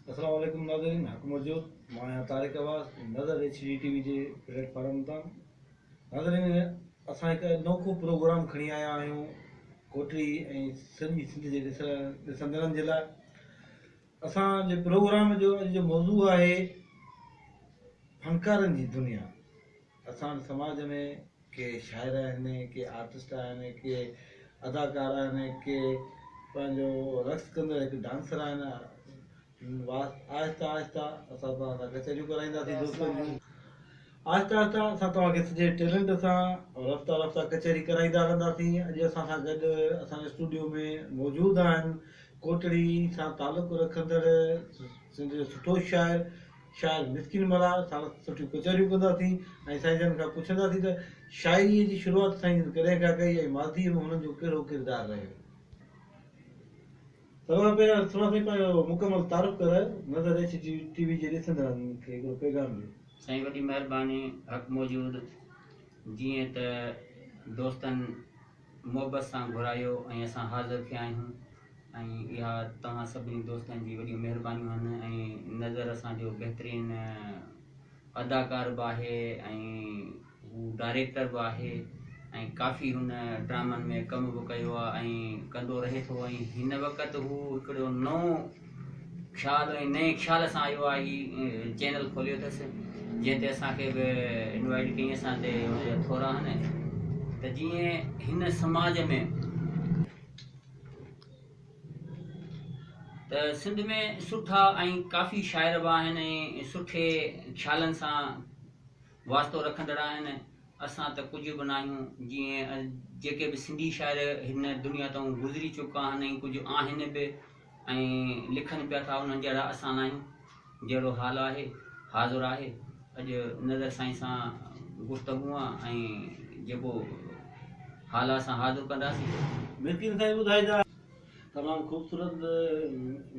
السلام عليڪم ناظرين حق موجود مان آهيان طارق عباس نظر ايڇ ڊي ٽي وي جي پليٽ فارم تان ناظرين اسان هڪ انوکو پروگرام کڻي آيا آهيون ڪوٽڙي ۽ سڄي سنڌ جي ڏسندڙن جي لاء اسان جي پروگرام جو اڄ جو موضوع آهي فنڪارن جي دنيا اسان وٽ سماج ۾ ڪي شاعر آهن، ڪي آرٽسٽ آهن، ڪي اداڪار آهن، ڪي پنهنجو رقص ڪندڙ هڪ ڊانسر آهن. آهسته آهسته اسان توهان سان ڪچهريون ڪرائينداسين دوستن جون. آهسته آهسته اسان توهان کي سڄي ٽيلنٽ سان رفته رفته ڪچهري ڪرائيندا هلنداسين. اڄ اسان سان گڏ اسان جي اسٽوڊيو ۾ موجود آهن ڪوٽڙي سان تعلق رکندڙ سنڌ جو سٺو شاعر شاعر مسڪين ملاح ساڻس سٺيون ڪچهريون ڪنداسين ۽ سائين جن کان پڇنداسين ته شاعريء جي شروعات سائين جن ڪڏهن کان ڪئي ۽ ماضيء ۾ هنن جو ڪهڙو ڪردار رهيو. سڀ کان پهريان سهڻا سائين پنهنجو مڪمل تعارف ڪرايو، نظر ايڇ ڊي ٽي وي جي ڏسندڙن کي هڪڙو پيغام ڏيو. سائين وڏي مهرباني حق موجود جيئن ته دوستن محبت سان گهرايو ۽ اسان حاضر ٿيا آهيون ۽ اها توهان سڀني دوستن جي وڏيون مهربانيون آهن ۽ نظر اسان جو بهترين اداڪار به آهي ۽ هو ڊائريڪٽر به آهي ۽ ڪافي هن ڊرامن ۾ ڪم به ڪيو آهي ۽ ڪندو رهي ٿو ۽ هن وقت هو هڪڙو نئون خيال ۽ نئين خيال سان آيو آهي هي چينل کوليو اٿس جنهن تي اسان کي به انوائٽ ڪيائين اسان تي ان جا ٿورا آهن ته جيئن هن سماج ۾ ته سنڌ ۾ سٺا ۽ ڪافي شاعر به آهن ۽ سٺي خيالن سان واسطو رکندڙ آهن اسان ته ڪجهه به ناهيون جيئن جيڪي به سنڌي شاعر هن دنيا تان گذري چڪا آهن ۽ ڪجهه آهن به ۽ لکن پيا ٿا انهن جهڙا اسان ناهيون جهڙو حال آهي حاضر آهي اڄ نظر سائين سان گفتگو آ ۽ جيڪو حال آ اسان حاضر ڪنداسين. مسڪين سائين ٻڌائيندا. تمام خوبصورت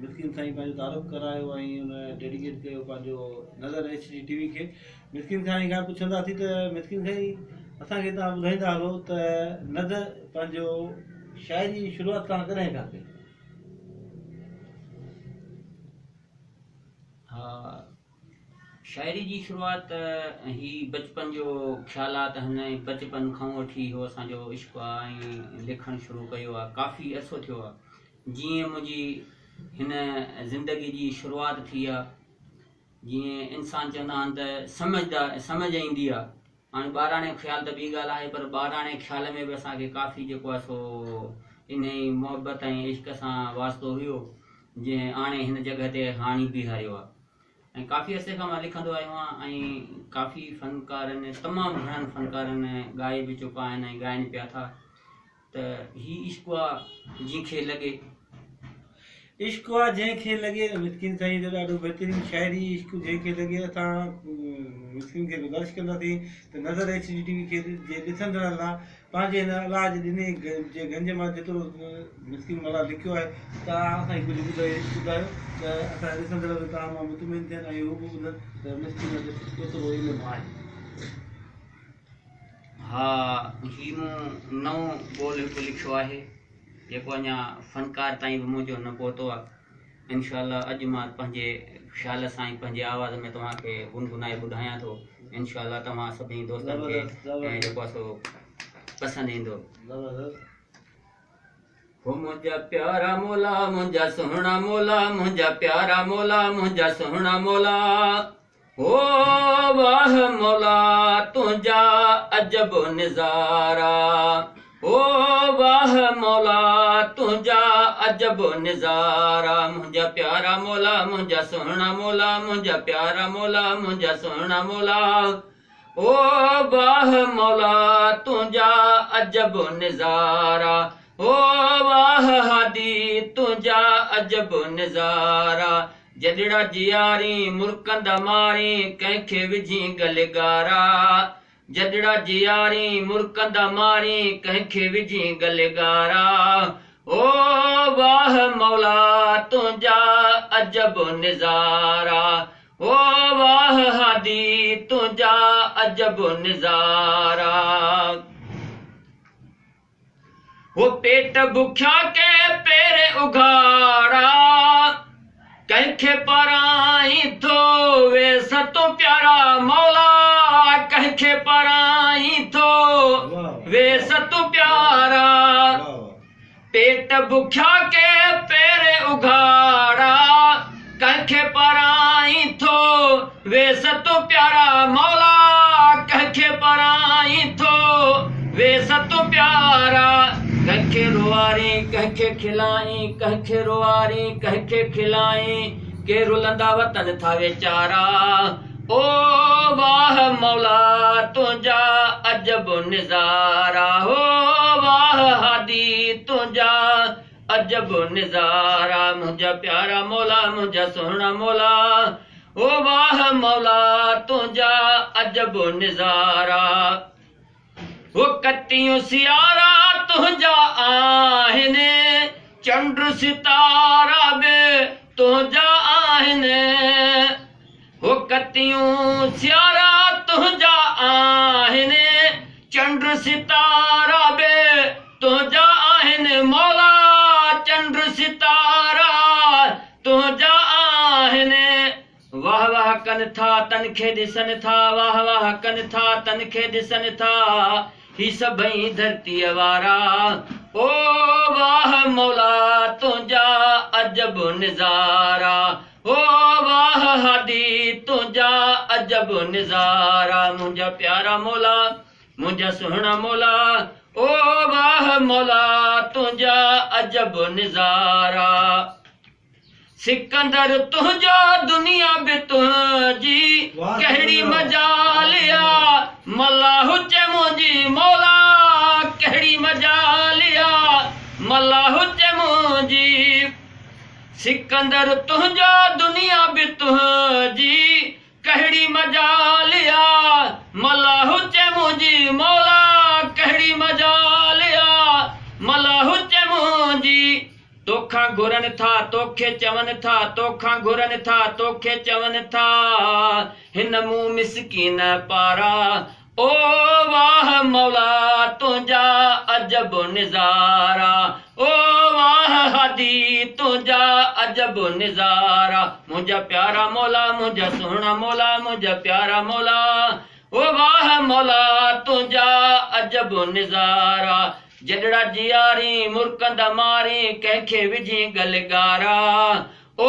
مسڪين سائين پنهنجو تعارف ڪرايو ۽ ان ڊيڊيڪيٽ ڪيو پنهنجو نظر ايڇ ڊي ٽي وي کي مسڪين سائين کان پڇنداسين ته مسڪين سائين اسان کي توهان ٻڌائيندا هلو ته نظر پنهنجو شاعري جي شروعات توهان ڪڏهن کان ڪئي؟ ها شاعري جي شروعات هي بچپن جو خيالات هن بچپن کان وٺي هو اسان جو عشق آ ۽ لکڻ شروع ڪيو آ ڪافي عرصو ٿيو آ جيئن منهنجي هن زندگي جي شروعات ٿي آ جيئن انسان چوندا آهن ته سمجهدا سمجهه ايندي آ هاڻي ٻاراڻي خيال ته ٻي ڳالهه آهي پر ٻاراڻي خيال ۾ به اسان کي ڪافي جيڪو آهي سو انهي محبت ۽ عشق سان واسطو هيو جنهن آڻي هن جڳهه تي هاڻي بيهاريو آهي ۽ ڪافي عرصي کان مان لکندو آيو آهيان ۽ ڪافي فنڪارن تمام گهڻن فنڪارن ڳائي به چڪا آهن ۽ ڳائن پيا ٿا ته هي عشق آ جنهن کي لڳي. عشق آ جنهن کي لڳي مسڪين سائين جو ڏاڍو بهترين شاعري عشق جنهن کي لڳي اسان مسڪين کي گذارش ڪنداسين ته نظر ايڇ ڊي ٽي وي کي جي ڏسندڙن لا پنهنجي هن الله جي ڏني جي گنج مان جيترو مسڪين ملاح لکيو آهي توهان اسان کي ڪجهه ٻڌايو ته اسان جا ڏسندڙ به توهان مان مطمئن ٿين ۽ هو به ٻڌن ته مسڪين وٽ ڪيترو علم آهي. ها هي مون نئون ٻول هڪ لکيو آهي جيڪو اڃا فنڪار تائين به منهنجو نه پهتو آهي انشاء الله اڄ مان پنهنجي خيال سان ۽ پنهنجي آواز ۾ توهان کي گنگنائي ٻڌايان ٿو انشاء الله توهان سڀني دوستن کي جيڪو آهي سو پسند ايندو. هو منهنجا پيارا مولا منهنجا سهڻا مولا منهنجا پيارا مولا منهنجا سهڻا مولا هو واهه مولا تنهنجا عجب نظارا هو واهه مولا تنهنجا عجب نظارا منهنجا پيارا مولا منهنجا سهڻا مولا منهنجا پيارا مولا منهنجا سهڻا مولا او واهه مولا تنهنجا عجب نظارا او واهه هادي تنهنجا عجب نظارا جڏڙا جيارين مرڪندا مارين ڪنهن کي وجهين ڳل ڳارا جڏڙا جيارين مرڪندا مارين ڪنهن کي وجهين ڳل ڳارا او واهه مولا تنهنجا عجب نظارا او واهه هادي تنهنجا عجب نظارا. هو پيٽ بکيا ڪي پير اگهاڙا، ڪنهن کي پاران پارائين ٿو ويس تون پيارا مولا ڪنهن کي پارائين ٿو ويس تون پيارا پيٽ بکيا ڪي پير اگهاڙا ڪنهن کي پارائين ٿو ويس تون پيارا مولا ڪنهن کي پارائين ٿو ويس تون پيارا ڪنهن کي روئارين ڪنهن کي کلائين ڪنهن کي روئارين ڪنهن کي کلائين ڪي رلندا وتن ٿا ويچارا او واهه مولا تنهنجا عجب نظارا هو واهه هادي تنهنجا عجب نظارا منهنجا پيارا مولا منهنجا سهڻا مولا او واهه مولا تنهنجا عجب نظارا هو ڪتيون سيارا تنهنجا آهن چنڊ ستارا به تنهنجا آهن هو ڪتيون سيارا تنهنجا آهن چنڊ ستارا به تنهنجا آهن مولا چنڊ ستارا تنهنجا آهن واهه واهه ڪن ٿا تن کي ڏسن ٿا واهه واهه ڪن ٿا تن کي ڏسن ٿا هي سڀئي ڌرتيء وارا او واهه مولا تنهنجا عجب نظارا او واهه هادي تنهنجا عجب نظارا منهنجا پيارا مولا منهنجا سهڻا مولا او واهه مولا تنهنجا عجب نظارا سڪندر تنهنجو دنيا به تنهنجي ڪهڙي مجال آ ملاح چئي منهنجي مولا ڪهڙي مجال آ ملاح چئي منهنجي سڪندر تنهنجو دنيا به تنهنجي ڪهڙي مجال آ ملاح چئي منهنجي مولا ڪهڙي مجال آ ملاح چئي منهنجي توکان گهرن ٿا توکي چون ٿا توکان گهرن ٿا توکي چون ٿا هن مون مسڪين پارا او واهه مولا تنهنجا عجب نظارا او واهه هادي تنهنجا عجب نظارا منهنجا پيارا مولا منهنجا سهڻا مولا منهنجا پيارا مولا او واهه مولا تنهنجا عجب نظارا جڏڙا جيارين مرڪندا مارين ڪنهن کي وجهين ڳل ڳارا او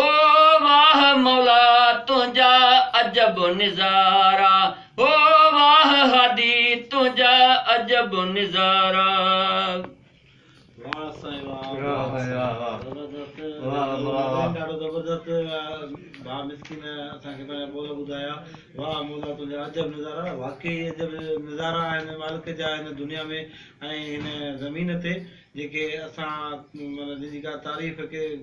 واهه مولا تنهنجا عجب نظارا او واهه هادي تنهنجا عجب نظارا. واه سائين واه واه زبردست ڏاڍو زبردست ڀاء مسڪين اسان کي پنهنجا ٻول ٻڌايا واه مولا تنهنجا عجب نظارا واقعي عجب نظارا آهن مالڪ جا هن دنيا ۾ ۽ هن زمين تي جيڪي اسان معنيٰ جن جي ڪا تعريف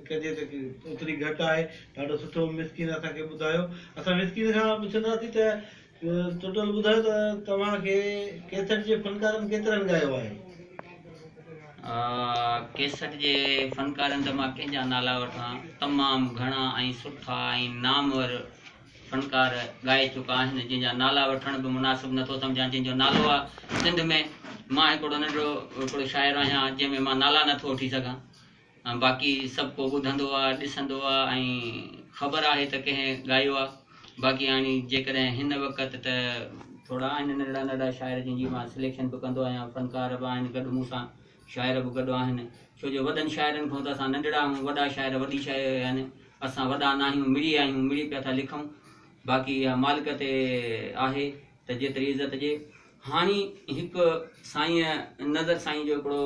ڪجي ته اوتري گهٽ آهي. ڏاڍو سٺو مسڪين اسان کي ٻڌايو. اسان مسڪين کان پڇنداسين ته ٽوٽل ٻڌايو ته توهان کي ڪيسٽ جي فنڪارن ڪيترن ڳايو آهي؟ ڪيسٽ جي فنڪارن ته مان ڪنهن جا نالا وٺان تمام گهڻا ۽ سٺا ۽ نامور فنڪار ڳائي چڪا آهن جن جا نالا وٺڻ به مناسب نٿو سمجهان جن جو نالو آ سنڌ ۾ مان هڪڙو ننڍڙو هڪڙو شاعر آهيان جنهن ۾ مان نالا نٿو وٺي سگهان باقي سڀ ڪو ٻڌندو آ ڏسندو آ ۽ خبر آهي ته ڪنهن ڳايو آ باقي هاڻي جيڪڏهن هن وقت ته ٿورا آهن ننڍڙا ننڍڙا شاعر جن جي مان سليڪشن به ڪندو آهيان فنڪار به آهن گڏ مون سان شاعر به گڏ آهن ڇو جو وڏن شاعرن کان ته اسان ننڍڙا آهيون وڏا شاعر وڏي شاعر آهن اسان وڏا ناهيون مڙئي آهيون مڙئي پيا ٿا لکون باقي اها مالڪ تي آهي ته جيتري عزت ڏي. هاڻي هڪ سائين نظر سائين جو هڪڙو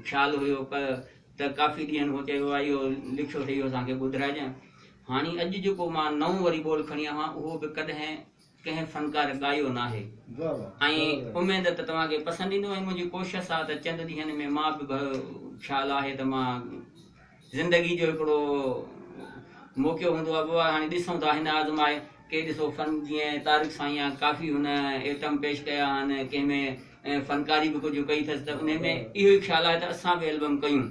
خيال هيو ته ڪافي ڏينهن کان چيو آهي اهو لکيو اٿئي اهو اسان کي ٻڌرائجانء. هاڻي اڄ جيڪو مان نئون وري ٻول کڻي آيو آهيان اهو به ڪڏهن ڪنهن فنڪار ڳايو ناهي ۽ اميد ته توهان کي پسند ايندو ۽ منهنجي ڪوشش آهي ته چند ڏينهن ۾ مان به خيال آهي ته مان زندگي جو هڪڙو موقعو هوندو آهي بابا هاڻي ڏسون ٿا هن آزمائي ڪي ڏسو فن جيئن طارق سائين آ ڪافي هن ايٽم پيش ڪيا آهن ڪنهن ۾ فنڪاري به ڪجهه ڪئي اٿس ته انهي ۾ اهو ئي خيال آهي ته اسان به البم ڪيون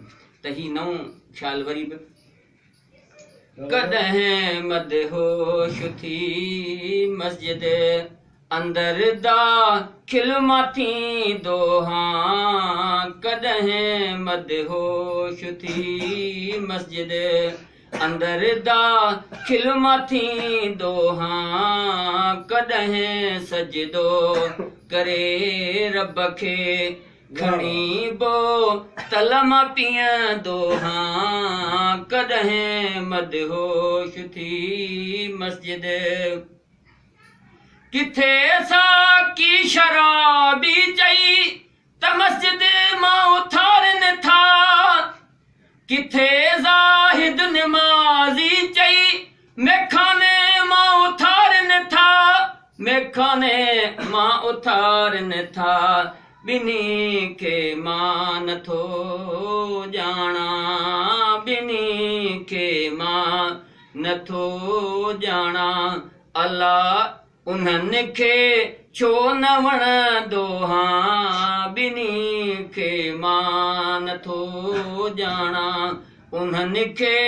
ته هي نئون خيال وري به ڪڏهن مدهوش ٿي مسجد اندر داخل مان ٿيندو هان ڪڏهن مدهوش ٿي مسجد اندر داخل مان ٿيندو هان ڪڏهن سجدو ڪري رب کي کڻي بوتل مان پيئندو هان ڪڏهن مدهوش ٿي مسجد ڪٿي ساقي شرابي چئي ته مسجد مان اٿارين ٿا ڪٿي زاهد نمازي چئي ميخاني مان اٿارين ٿا ميخاني مان اٿارين ٿا ٻنهي کي مان نٿو ڄاڻان ٻنهي کي مان نٿو ڄاڻان الا انهن کي ڇو نه وڻندو هان ٻنهي کي مان نٿو ڄاڻان انهن کي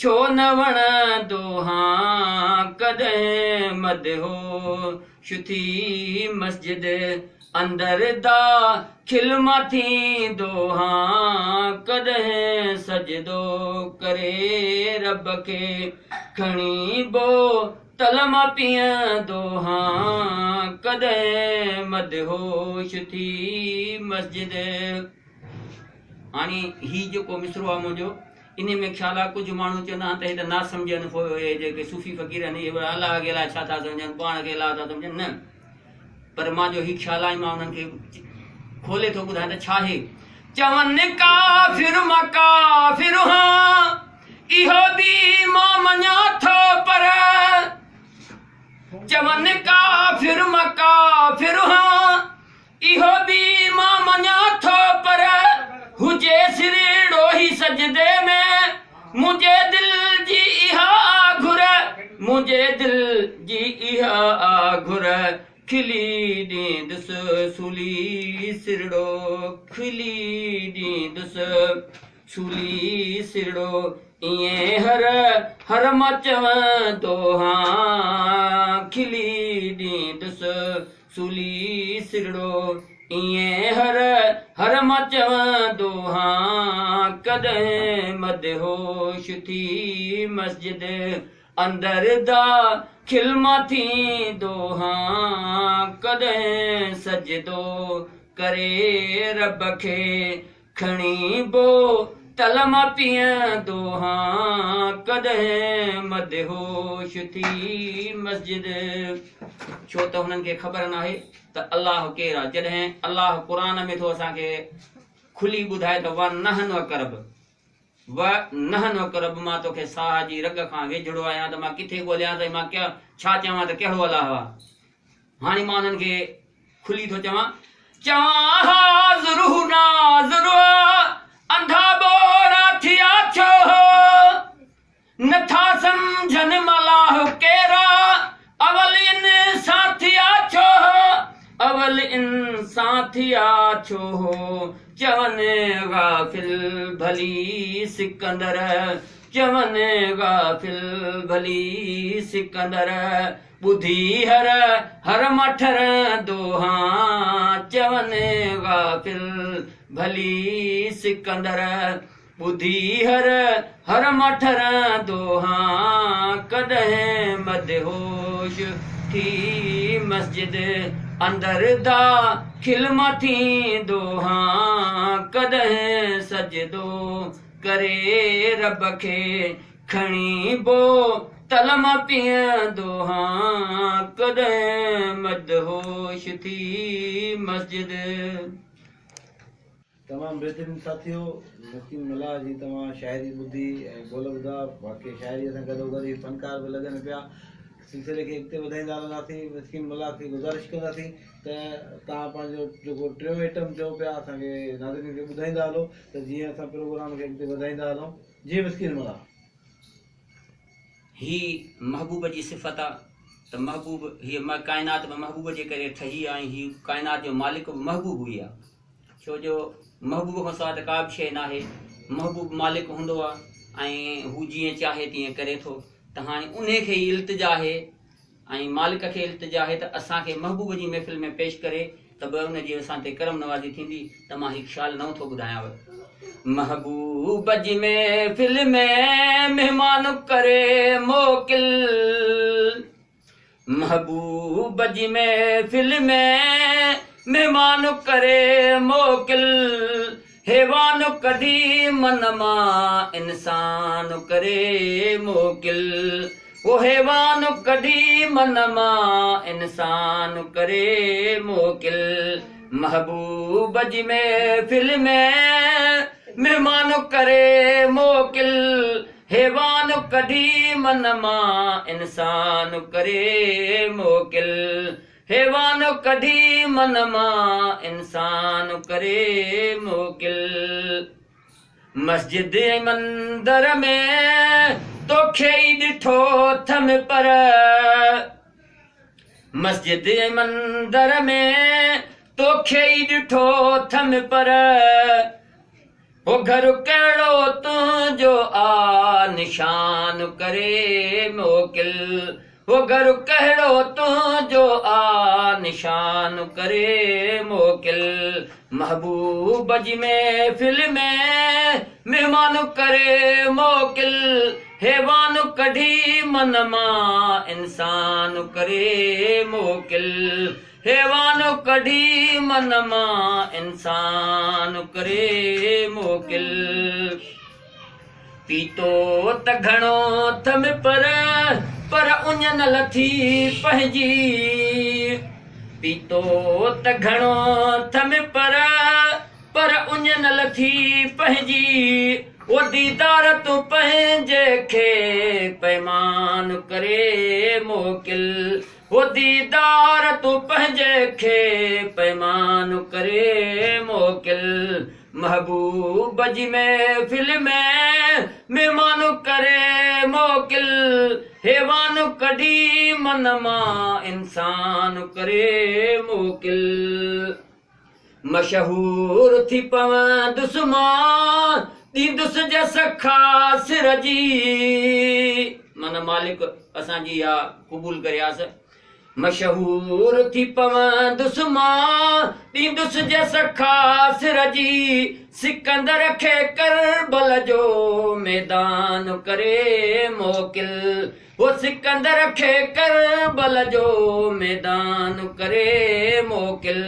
ڇو نه وڻندو هان ڪڏهن مدهوش ٿي مسجد اندر داخل مان ٿيندو هان ڪڏهن سجدو ڪري رب کي کڻي بوتل مان پيئندو هان ڪڏهن مدهوش ٿي مسجد. هاڻي هي جيڪو مصرعو آهي منهنجو انهي ۾ خيال آهي ڪجهه ماڻهو چوندا آهن ته هي ته ناسمجهه آهن اهي جيڪي صوفي فقير آهن اهي الله کي الائي ڇا ٿا سمجهن پاڻ کي الله ٿا سمجهن نه پر مان جو هي خيال آهي مان انهن کي کولي ٿو ٻڌايان ته ڇا آهي چون ڪافر مان ڪافر هان اهو به مان مڃان ٿو پر چون ڪافر مان ڪافر هان اهو به مان مڃان ٿو پر هجي سرڙو هي سجدي ۾ منهنجي دل جي اها آ گهر منهنجي دل جي اها آ گهر کلي ڏيندس سولي سرڙو کلي ڏيندس سولي سرڙو ائين هر هر مان چوندو هان کلي ڏيندس سولي سرڙو ائين هر هر مان چوندو هان ڪڏهن مدهوش ٿي مسجد اندر داخل مان ٿيندو هان ڪڏهن سجدو ڪري رب کي کڻي بوتل مان پيئندو هان ڪڏهن مدهوش ٿي مسجد. ڇو ته هنن کي خبر ناهي ته الله ڪير آ جڏهن الله قرآن ۾ ٿو اسان کي کلي ٻڌائي ته ونحن اقرب ونحن اقرب مان توکي ساهه جي رڳ کان ويجهڙو آهيان ته مان ڪٿي ڳوليان ته مان ڇا چوان ته ڪهڙو الله آ هاڻي مان انهن کي کلي ٿو چوان. چوان حاضر هو ناظر آ، انڌا ٻوڙا ٿيا ڇو هو؟ نٿا سمجهن ملاح ڪير آ، اول انسان ٿيا ڇو هو؟ اول انسان ٿيا ڇو هو؟ چون غافل ڀلي سڪندر، چون غافل ڀلي سڪندر. ٻڌي هر هر مان ٺرندو هان چون غافل ڀلي سڪندر ٻڌي هر هر مان ٺرندو هان ڪڏهن مدهوش ٿي مسجد اندر داخل مان ٿيندو هان ڪڏهن سجدو ڪري رب کي کڻي بوتل مان پيئندو هان ڪڏهن مدهوش ٿي مسجد. تمام بهترين ساٿيو مسڪين ملاح جي توهان شاعري ٻڌي ۽ ٻول ٻڌا واقعي شاعري سان گڏو گڏ هي فنڪار به لڳن پيا سلسلي کي اڳتي وڌائيندا هلنداسين مسڪين ملاح کي گذارش ڪنداسين ته توهان پنهنجو جيڪو ٽيون آئٽم چئو پيا اسان کي ناظرين کي ٻڌائيندا هلو ته جيئن اسان پروگرام کي اڳتي وڌائيندا هلون جي مسڪين ملاح. هي محبوب جي صفت آ ته محبوب هيء ڪائنات به محبوب جي ڪري ٺهي آ ۽ هي ڪائنات جو مالڪ به محبوب ئي آ ڇو جو محبوب کان سواء ته ڪا به شيء ناهي محبوب مالڪ هوندو آ ۽ هو جيئن چاهي تيئن ڪري ٿو ته هاڻي انهي کي ئي التجا آهي ۽ مالڪ کي التجا آهي ته اسان کي محبوب جي محفل ۾ پيش ڪري ته به ان جي اسان تي ڪرم نوازي ٿيندي ته مان هي خيال نئون ٿو ٻڌايانو. محبوب جي محفل ۾ مهمان ڪري موڪل. محبوب جي محفل ۾ مهمان ڪري موڪل. حيوان ڪڍي من مان انسان ڪري موڪل. او حيوان ڪڍي من مان انسان ڪري موڪل. محبوب جي محفل ۾ مهمان ڪري موڪل. حيوان ڪڍي من مان انسان ڪري موڪل. حيوان ڪڍي من مان انسان ڪري موڪل. مسجد ۽ مندر ۾ توکي ئي ڏٺو ٿم پر. مسجد ۽ مندر ۾ توکي ئي ڏٺو ٿم پر. هو گهر ڪهڙو تنهنجو آ نشان ڪري موڪل. هو گهر ڪهڙو تنهنجو آ نشان ڪري موڪل. محبوب جي محفل ۾ مهمان ڪري موڪل. حيوان ڪڍي من مان انسان ڪري موڪل. حيوان ڪڍي من مان انسان ڪري موڪل. پيتو ته گهڻو ٿم پر پر اڃ نه لٿي پنهنجي. پيتو ته گهڻو ٿم پر پر اڃ نه لٿي پنهنجي. او ديدار تون پنهنجي کي پيمان ڪري موڪل. هو ديدار تون پنهنجي کي پيمان ڪري موڪل. محبوب جي محفل ۾ مهمان ڪري موڪل. حيوان ڪڍي من مان انسان ڪري موڪل. مشهور ٿي پوندس مان، ڏيندس جس خاص جي. معنيٰ مالڪ اسان جي اها قبول ڪرياس. مشهور ٿي پوندس مان، ڏيندس جس خاص جي. سڪندر کي ڪربل جو ميدان ڪري موڪل. هو سڪندر کي ڪربل جو ميدان ڪري موڪل.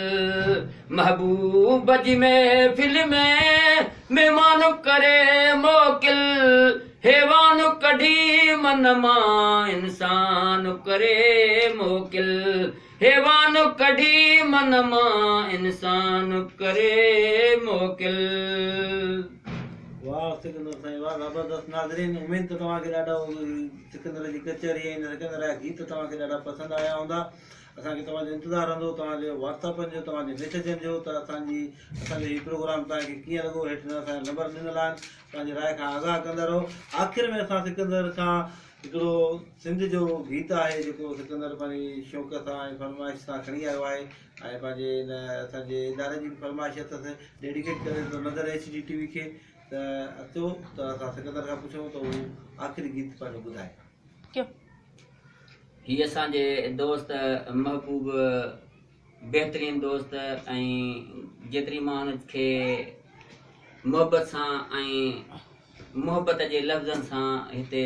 محبوب جي محفل ۾ مهمان ڪري موڪل. حيوان ڪڍي من مان انسان ڪري موڪل. حيوان ڪڍي من مان انسان ڪري موڪل. واھ سڪندر سائين واھ زبردست ناظرين اميد ته توهان کي ڏاڍو سڪندر جي ڪچهري ۽ سڪندر جا گيت توهان کي ڏاڍا پسند آيا هوندا اسان کي توهان جو انتظار رهندو توهان جي واٽس اپن جو توهان جي ميسيجن جو ته اسان جي اسان جو هي پروگرام توهان کي ڪيئن لڳو هيٺ اسان جا نمبر ڏنل آهن پنهنجي راء کان آگاهه ڪندا رهو آخر ۾ اسان سڪندر کان هڪڙو سنڌ جو گيت آهي جيڪو سڪندر پنهنجي شوق سان ۽ فرمائش سان کڻي آيو آهي ۽ پنهنجي هن اسان جي اداري جي به فرمائش اٿس ڊيڊيڪيٽ ڪري ٿو نظر ايڇ ڊي ٽي وي کي ته اچو ته اسان سڪندر کان پڇون ته هو آخري گيت پنهنجو ٻڌائي. هي اسان جي دوست محبوب بهترين دوست ۽ جيتري مان هن کي محبت سان ۽ محبت جي لفظن سان هتي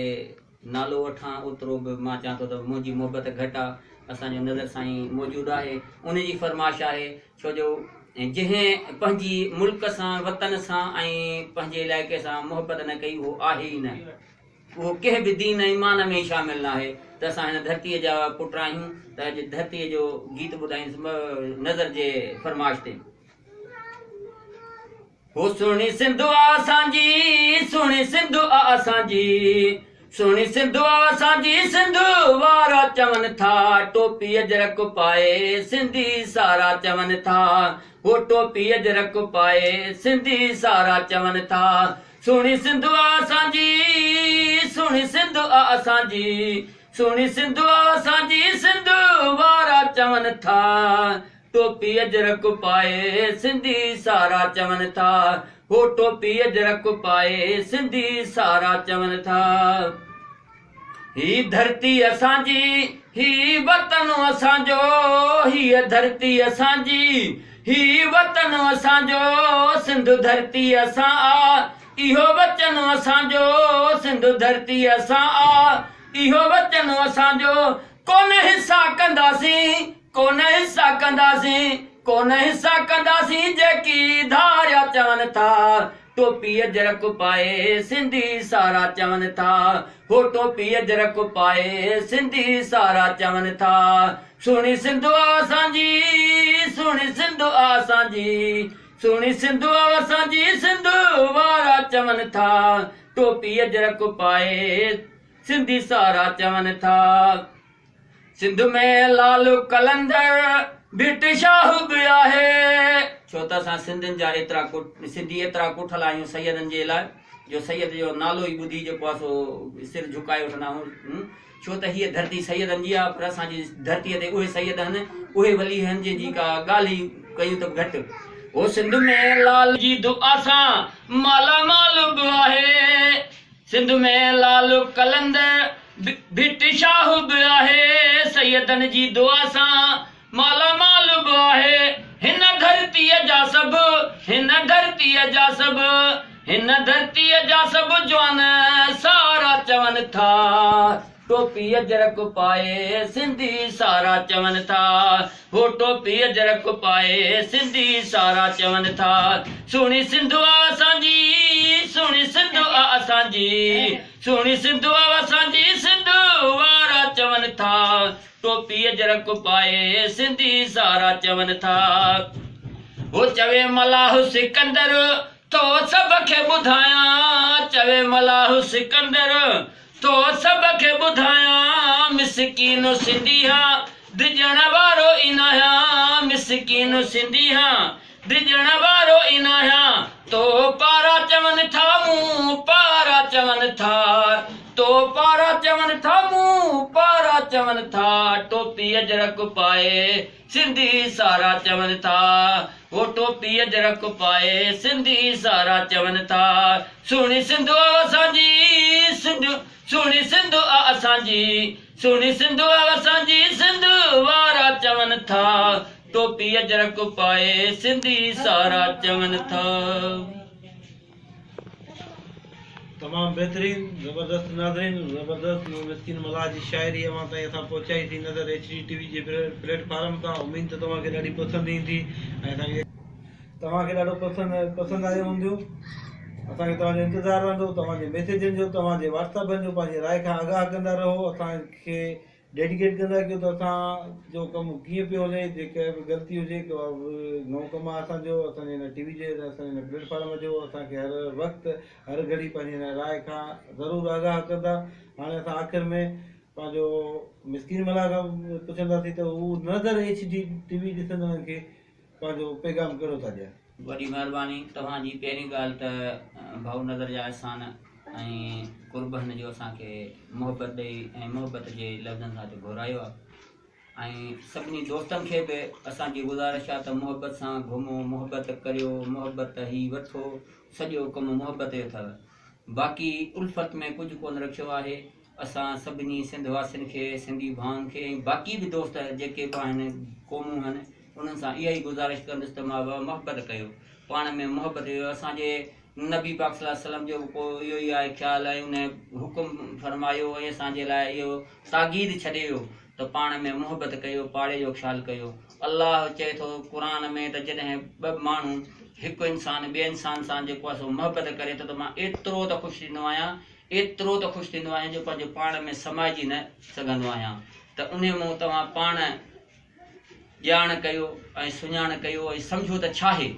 نالو وٺان اوترو به مان چوان ٿو ته منهنجي محبت گهٽ آ. اسان جو نظر سائين موجود آهي ان جي فرمائش آهي ڇو جو جنهن پنهنجي ملڪ سان وطن سان ۽ پنهنجي علائقي سان محبت نه ڪئي اهو آهي ئي نه اهو ڪنهن به دين ۽ ايمان ۾ شامل ناهي ته اسان هن ڌرتيء جا پٽ آهيون ته اڄ ڌرتيء جو گيت ٻڌائيندس نظر جي فرمائش تي. هو سهڻي سنڌ آ اسان جي، سهڻي سنڌ آ اسان جي، سهڻي سنڌ آ اسان جي، سنڌ وارا چون ٿا، ٽوپي اجرڪ پائي سنڌي سارا چون ٿا، هو ٽوپي اجرڪ پائي سنڌي سارا چون ٿا، سهڻي سنڌ آ اسان جي، سهڻي سنڌ آ اسان جي، سهڻي سنڌ آ اسان جي، سنڌ وارا چون ٿا، ٽوپي اجرڪ پائي سنڌي سارا چون ٿا، هو ٽوپي اجرڪ پائي سنڌي سارا چون ٿا. هي ڌرتي اسان جي، هي وطن اسان جو، هيء ڌرتي اسان جي، هي وطن اسان جو سنڌ ڌرتي اسان آ اهو وچن اسان جو سنڌ ڌرتي اسان آ اهو وچن اسان جو ڪونه حصا ڪنداسين ڪونه حصا ڪنداسين ڪونه حصا ڪنداسين جيڪي ڌاريا چون ٿا ٽوپي اجرڪ پائي سنڌي سارا چون ٿا هو ٽوپي اجرڪ پائي سنڌي سارا چون ٿا سهڻي سنڌ آ اسان جي سهڻي سنڌ آ اسان جي سهڻي سنڌ آ اسان جي سنڌ وارا چون ٿا ٽوپي اجرڪ پائي سنڌي سارا چون ٿا. سنڌ ۾ لال قلندر ڀٽ شاهه به آهي. ڇو ته اسان سنڌين جا ايترا سنڌي ايترا ڪٺل آهيون سيدن جي لاء جو سيد جو نالو ئي ٻڌي جيڪو آهي سو سر جهڪائي وٺندا آهيون ڇو ته هيء ڌرتي سيدن جي آهي پر اسان جي ڌرتيء تي اهي سيد آهن اهي ولي آهن جنهن جي ڪا ڳالهه ئي ڪيون ته به گهٽ. هو سنڌ ۾ لال جي دعا سان مالا مال به آهي. سنڌ ۾ لال قلندر ڀٽ شاهه به آهي، سيدن جي دعا سان مالا مال به آهي، هن ڌرتيء جا سڀ، هن ڌرتيء جا سڀ، هن ڌرتيء جا سڀ جوان سارا چون ٿا، ٽوپي اجرڪ پائي سنڌي سارا چون ٿا، هو ٽوپي اجرڪ پائي سنڌي سارا چون ٿا، سهڻي سنڌ آ اسان جي، سهڻي سنڌ آ اسان جي، سهڻي سنڌ آ اسان جي، سنڌ وارا چون ٿا، ٽوپي اجرڪ پائي سنڌي سارا چون ٿا. هو چوي ملاح سڪندر ٿو سڀ کي ٻڌايان، چوي ملاح سڪندر ٿو سڀ کي ٻڌايان، مسڪين سنڌي هان، ڊڄڻ وارو ئي ناهيان، مسڪين سنڌي هان، ڊڄڻ وارو ئي ناهيان، تو پارا چون ٿا مون پارا چون ٿا، تو پارا چون ٿا مون پارا چون ٿا، ٽوپي اجرڪ پائي سنڌي سارا چون ٿا، هو ٽوپي اجرڪ پائي سنڌي سارا چون ٿا، سهڻي سنڌ آ اسان جي، سنڌ سهڻي سنڌ آ اسان جي، سهڻي سنڌ آ اسان جي، سنڌ وارا چون ٿا، ٽوپي اجرڪ پائي سنڌي سارا چون ٿا. تمام بهترين زبردست ناظرين زبردست مسڪين ملاح جي شاعري اوهان تائين اسان پهچائي سين نظر ايڇ ڊي ٽي وي جي پليٽ فارم تان اميد ته توهان کي ڏاڍي پسند ايندي ۽ اسان کي توهان کي ڏاڍو پسند پسند آيو هونديون اسان کي توهان جو انتظار رهندو توهان جي ميسيجن جو توهان جي واٽس ايپن جو پنهنجي راء کان آگاهه ڪندا رهو اسان کي ڊيڊيڪيٽ ڪندا ڪيو ته اسان جو ڪم ڪيئن پيو هلي جيڪا به غلطي هجي ڪا به نئون ڪم آهي اسان جو اسان جي هن ٽي وي جي اسان جي هن پليٽ فارم جو اسان کي هر وقت هر گهڙي پنهنجي هن راء کان ضرور آگاهه ڪندا هاڻي اسان آخر ۾ پنهنجو مسڪين ملاح کان پڇنداسين ته هو نظر ايڇ ڊي ٽي وي ڏسندڙن کي پنهنجو پيغام ڪهڙو ٿا ڏين. وڏي مهرباني توهان جي پهرين ڳالهه ته ڀائو نظر جا احسان ۽ قرب هن جو اسان کي محبت ڏئي ۽ محبت جي لفظن سان هتي گهرايو آهي ۽ سڀني دوستن کي به اسان جي گذارش آهي ته محبت سان گهمو محبت ڪريو محبت هي وٺو سڄو ڪم محبت جو اٿو باقي الفت ۾ ڪجهه ڪونه رکيو آهي اسان سڀني سنڌ واسين کي، سنڌي ڀائن کي ۽ باقي به دوست جيڪي به آهن قومون آهن انهن سان اها ئي گذارش ڪندس ته محبت ڪيو پاڻ ۾ محبت ڪيو اسان جي نبي پاڪ صلي الله عليه وسلم جو به ڪو اهو ئي آهي خيال ۽ ان حڪم فرمايو ۽ اسان جي لاء اهو تاڪيد ڇڏي ويو ته پاڻ ۾ محبت ڪيو پاڙي جو خيال ڪيو الله چئي ٿو قرآن ۾ ته جڏهن ٻه ماڻهو هڪ انسان ٻئي انسان سان جيڪو آهي سو محبت ڪري ٿو ته مان ايترو ته خوش ٿيندو آهيان ايترو ته خوش ٿيندو آهيان جو پنهنجو پاڻ ۾ سمائجي نه سگهندو آهيان ته انهي مون توهان پاڻ ڄاڻ ڪيو ۽ سڃاڻ ڪيو ۽ سمجهو ته ڇاهي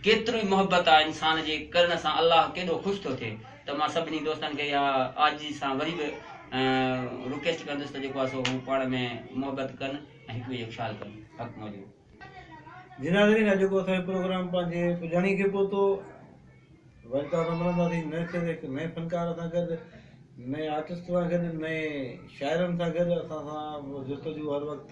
ڪيتري محبت آهي انسان جي ڪرڻ سان الله ڪيڏو خوش ٿو ٿئي ته مان سڀني دوستن کي اها عاجزي سان وري به رڪويسٽ ڪندس ته جيڪو آهي سو هو پاڻ ۾ محبت ڪن ۽ هڪ ٻئي جو خيال ڪن حق موجود. جي ناظرين اڄوڪو اسان جو پروگرام پنهنجي پڄاڻي کي پهتو. وري توهان سان ملنداسين نئين سر هڪ نئين فنڪار سان گڏ، نئين آرٽسٽ سان گڏ، نئين شاعرن سان گڏ. اسان سان جستجو هر وقت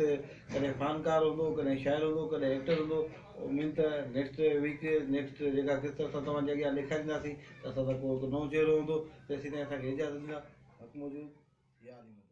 ڪڏهن فنڪار هوندو، ڪڏهن شاعر هوندو، ڪڏهن ايڪٽر هوندو. اميد ته نيڪسٽ ويڪ نيڪسٽ جيڪا قسط اسان توهان جي اڳيان ڏيکارينداسين ته اسان سان ڪو هڪ نئون چهرو هوندو. تيسين تائين اسان کي اجازت ڏيندا. حق موجود يا علي مدد.